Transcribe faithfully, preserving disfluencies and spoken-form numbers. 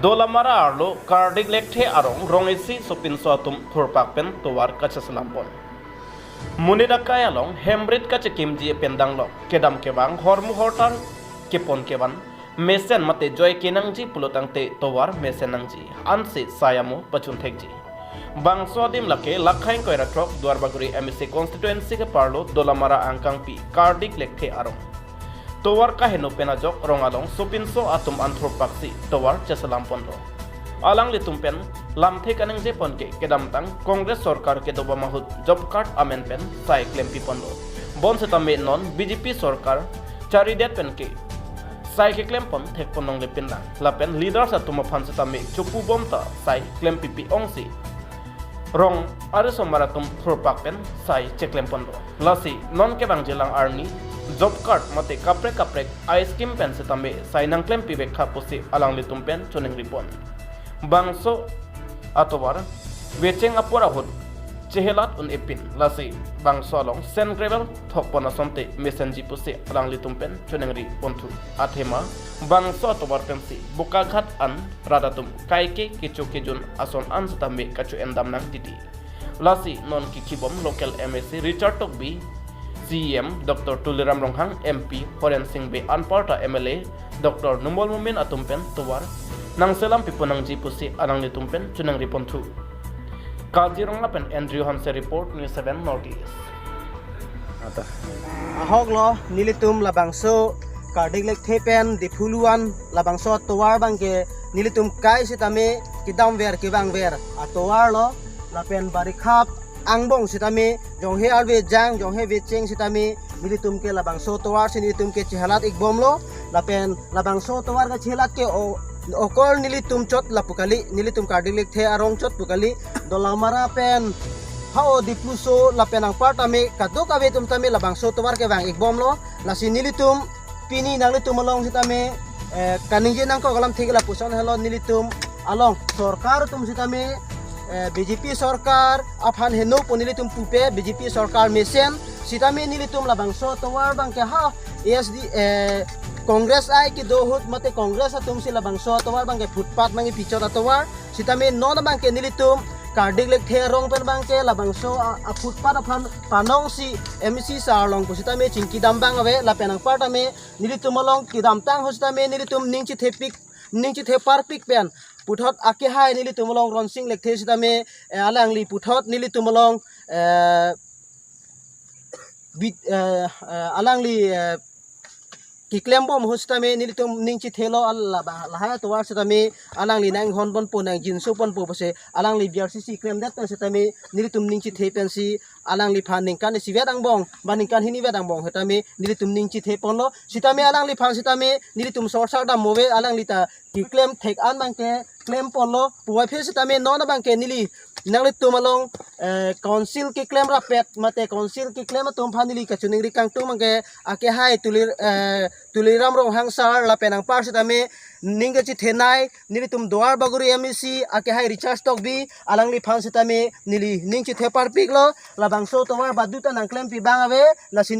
Dolamara arlo Kardik Lekthe arong rong isi sopinso atum thurpak pen tovar kacheselam pon. Monit akai along hemrit kachekimji pen danglok kedam kevang hormu hortar kepon kevan mesen mate joi kenangji pulotangte tovar mesen nangji ansi sai amo pachun thekji. Bangso adim lake Lakhaing Koira throk Duarbagori M A C constituency keparlo Dolamara angkangpi Kardik Lekthe arong. Tovar kaheno pen ajok rong along sopinso atum an thurpaksi tovar cheselam ponlo. Alanglitum pen lamthe kaningje pon ke kedamtang Congress sorkar kedobom ahut job card amen pen sai klempi ponlo. Bonsitame non B J P sorkar charidet pen ke sai keklem pon thek pon longle pinlang. Lapen leaders atum aphan sitame chopu bom ta sai klempipi ongsi rong arisomar atum thurpak pen sai cheklem ponlo. Lasi non kevangjilang arni job card mate kaprek kaprek a-scheme pen sitame sai nangklempi vek tha pusi alanglitum pen choningri pon. Bangso atovar vecheng apor ahut chehelat un-epin, lasi bangso along sand gravel thok pon asonte mesenji pusi alanglitum pen choningri ponthu. Athema bangso atovar pensi Bokaghat an rat atum kaike kecho kejun ason an sitame kacho-en dam nang titi. Lasi non kikhibom local M A C Richard Tokbi, C E M Doctor Tuliram Ronghang, M P Horen Sing Bey anparta M L A Doctor Numal Momin atum pen tovar nangselam pipo nangji pusi alanglitum pen choningri ponthu. Kaziranga pen Andrew Hanse report, News seven North East. Ata. Ahok lo nelitum labangso Kardik Lekthe pen Diphu Luan labangso tovar abangke nelitum kai sitame kedamver kevangver atovar lo, lapen barikhap angbong sitame jonghe arve jang jonghe vecheng sitame nelitum ke labangso tovar si nelitum ke chehelat ikbomlo, lapen labangso tovar kachehelat ke o okol nelitum chot lapu kali, nelitum Kardik Lekthe arong chot pu kali, Dolamara pen ha-o Diphu so lapen anparta me kadokave atum tame labangso tovar kevang ikbomlo. Lasi nelitum pini nanglitum along sitame eh, kaningje nangkok alam thek lapuson helo, nelitum along sorkar atum sitame eh, B J P sorkar aphan heno pu nelitum pupe, B J P sorkar mesen sitame nelitum labangso tovar abangke ha A S D eh, Congress ai kedo ahut mate Congress atum si labangso tovar abangke footpath abangke pichot atovar sitame non abangke nelitum Kardik Lekthe arong pen abangke labangso a, a footpath aphan panong si M C sar along pu sitame chingki dam abang ave, lapen anparta me nelitum along kedamtang ahut sitame nelitum ning chethepik, ning chetheparpik pen puthot akehai nelitum along Ronsing Lekthe sitame eh, alangli puthot nelitum along eh, bit, eh, eh, alangli eh, keklem bom ahut sitame nelitum ning chethelo, al- laba- lahai atovar sitame alangli nanghon ponpo nangjinso ponpo pusi alangli B R C C klemdet pen sitame nelitum ning chethe pensi alangliphan ningkan isivet angbong ba ningkan hinivet angbong sitame nelitum ning chethe ponlo, sitame alangliphan sitame nelitum sorsar dam ave, alangli ta keklem thek an abangke klem ponlo, puvoiphit sitame non abangke neli nanglitum along eh, council keklem rapet mate council keklem atum aphan neli kachoningri kangtung abangke akehai Tulir eh, Tuliram Ronghang sar lapen anpar sitame ning kachethenei nelitum Duarbagori M A C akehai Richard Tokbi alangliphan sitame neli ning chetheparpiklo, labangso tovar baduta nangklempi abang ave, lasi